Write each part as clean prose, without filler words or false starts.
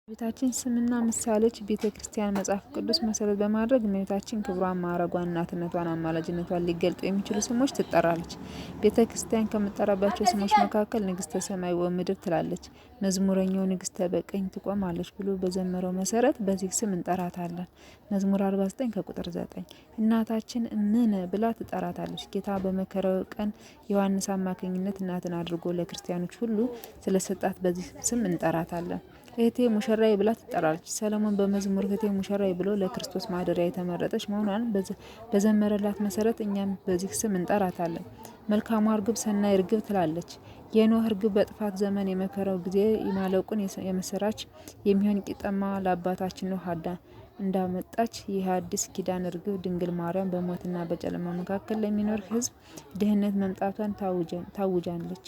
እመቤታችን ስምና ምሳሌዎች ቤተ ክርስቲያን መጽሐፍ ቅዱስ መሰረት በማድረግ እመቤታችን ክብሯን፣ ማዕረጓን፣ እናትነቷን፣ አማላጅነቷን ሊገልጡ የሚችሉ ስሞች ትጠራለች። ቤተ ክርስቲያን ከምትጠራባቸው ስሞች መካከል ንግስተ ሰማይ ወምድር ትላለች። መዝሙረኛው ንግስተ በቀኝ ትቆማለች ብሎ በዘመረው መሰረት በዚህ ስም እንጠራታለን። መዝሙር 49 ከቁጥር 9። እናታችን እምነ ብላ ትጠራታለች። ጌታ በመከራው ቀን ዮሐንስ አማካኝነት እናትን አድርጎ ለክርስቲያኖች ሁሉ ስለሰጣት በዚህ ስም እንጠራታለን። እህቴ ሙሽራዬ ብላ ትጠራለች። ሰለሞን በመዝሙር እህቴ ሙሽራዬ ብሎ ለክርስቶስ ማደሪያ የተመረጠች መሆኗን በዘመረላት መሰረት እኛም በዚህ ስም እንጠራታለን። መልካሟ እርግብ ሰናይ እርግብ ትላለች። የኖህ እርግብ በጥፋት ዘመን የመከራው ጊዜ ማለቁን የምስራች የሚሆን ቂጠማ ለአባታችን ኖህ እንዳመጣች የሐዲስ ኪዳን እርግብ ድንግል ማርያም በሞትና በጨለማ መካከል ለሚኖር ሕዝብ ድህነት መምጣቷን ታውጃለች።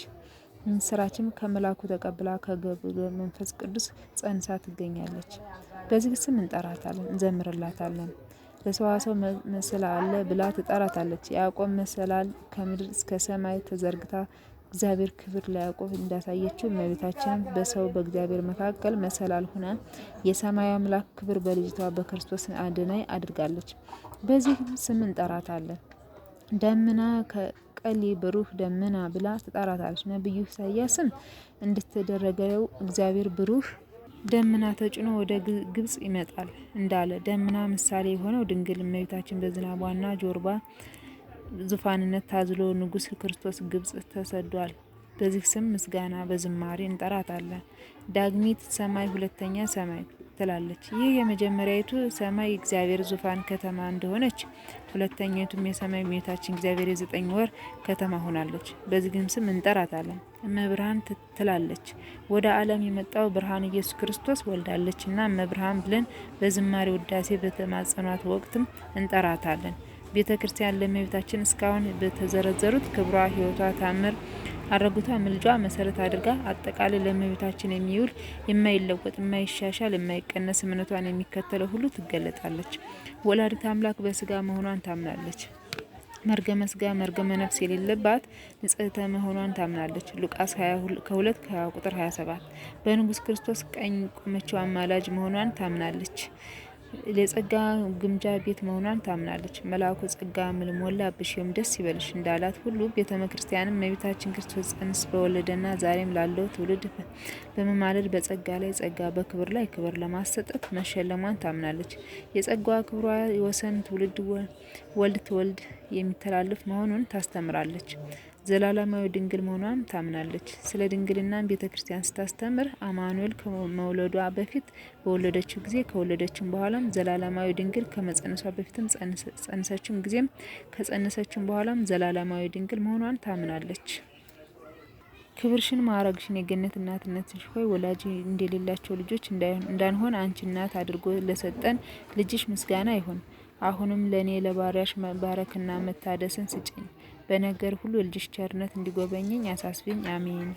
ምስራችም ከመላኩ ተቀብላ ከገብረ መንፈስ ቅዱስ ጸንሳ ትገኛለች። በዚህ ስም እንጠራታለን፣ እንዘምርላታለን። ለሰዋሰው መሰላል ብላ ትጠራታለች። ያዕቆብ መሰላል ከምድር እስከ ሰማይ ተዘርግታ እግዚአብሔር ክብር ለያዕቆብ እንዳሳየችው እመቤታችንም በሰው በእግዚአብሔር መካከል መሰላል ሆና የሰማይ አምላክ ክብር በልጅቷ በክርስቶስ አድናይ አድርጋለች። በዚህ ስም እንጠራታለን። ደመና ቀሊ ብሩህ ደመና ብላ ትጠራታለች። ነቢዩ ኢሳያስም እንድትደረገው እግዚአብሔር ብሩህ ደመና ተጭኖ ወደ ግብጽ ይመጣል እንዳለ ደመና ምሳሌ የሆነው ድንግል እመቤታችን በዝናቧና ጆርባ ዙፋንነት ታዝሎ ንጉስ ክርስቶስ ግብጽ ተሰዷል። በዚህ ስም ምስጋና በዝማሬ እንጠራታለን። ዳግሚት ሰማይ ሁለተኛ ሰማይ ትላለች። ይህ የመጀመሪያይቱ ሰማይ እግዚአብሔር ዙፋን ከተማ እንደሆነች፣ ሁለተኛይቱም የሰማይ እመቤታችን እግዚአብሔር የ9 ወር ከተማ ሆናለች። በዚህም ስም እንጠራታለን። እመብርሃን ትላለች። ወደ ዓለም የመጣው ብርሃን ኢየሱስ ክርስቶስ ወልዳለችና እመብርሃን ብለን በዝማሬ ውዳሴ በተማጸኗት ወቅትም እንጠራታለን። ቤተ ክርስቲያን ለእመቤታችን እስካሁን በተዘረዘሩት ክብሯ፣ ሕይወቷ፣ ታምር አረጉቷ፣ ምልጇ መሰረት አድርጋ አጠቃላይ ለእመቤታችን የሚውል የማይለወጥ፣ የማይሻሻል፣ የማይቀነስ እምነቷን የሚከተለው ሁሉ ትገለጣለች። ወላዲተ አምላክ በስጋ መሆኗን ታምናለች። መርገመ ስጋ መርገመ ነፍስ የሌለባት ንጽሕተ መሆኗን ታምናለች። ሉቃስ 2 ቁጥር 27። በንጉስ ክርስቶስ ቀኝ ቆመችው አማላጅ መሆኗን ታምናለች። የጸጋ ግምጃ ቤት መሆኗን ታምናለች። መልአኩ ጸጋ ሞላብሽ ደስ ይበልሽ እንዳላት ሁሉ ቤተ ክርስቲያንም እመቤታችን ክርስቶስ ጸንስ በወለደና ዛሬም ላለው ትውልድ በመማለድ በጸጋ ላይ ጸጋ በክብር ላይ ክብር ለማሰጠት መሸለሟን ታምናለች። የጸጋዋ ክብሯ የወሰን ትውልድ ወልድ ትወልድ የሚተላለፍ መሆኑን ታስተምራለች። ዘላለማዊ ድንግል መሆኗን ታምናለች። ስለ ድንግልና ቤተ ክርስቲያን ስታስተምር አማኑኤል ከመውለዷ በፊት በወለደችው ጊዜ ከወለደችም በኋላም ዘላለማዊ ድንግል ከመጸነሷ በፊትም ጸንሰችም ጊዜም ከጸነሰችም በኋላም ዘላለማዊ ድንግል መሆኗን ታምናለች። ክብርሽን ማዕረግሽን የገነት እናትነትሽ ሆይ ወላጅ እንደሌላቸው ልጆች እንዳንሆን አንቺ እናት አድርጎ ለሰጠን ልጅሽ ምስጋና ይሁን። አሁንም ለእኔ ለባሪያሽ መባረክና መታደስን ስጭኝ። በነገር ሁሉ የልጅሽ ቸርነት እንዲጎበኘኝ አሳስቢኝ። አሜን።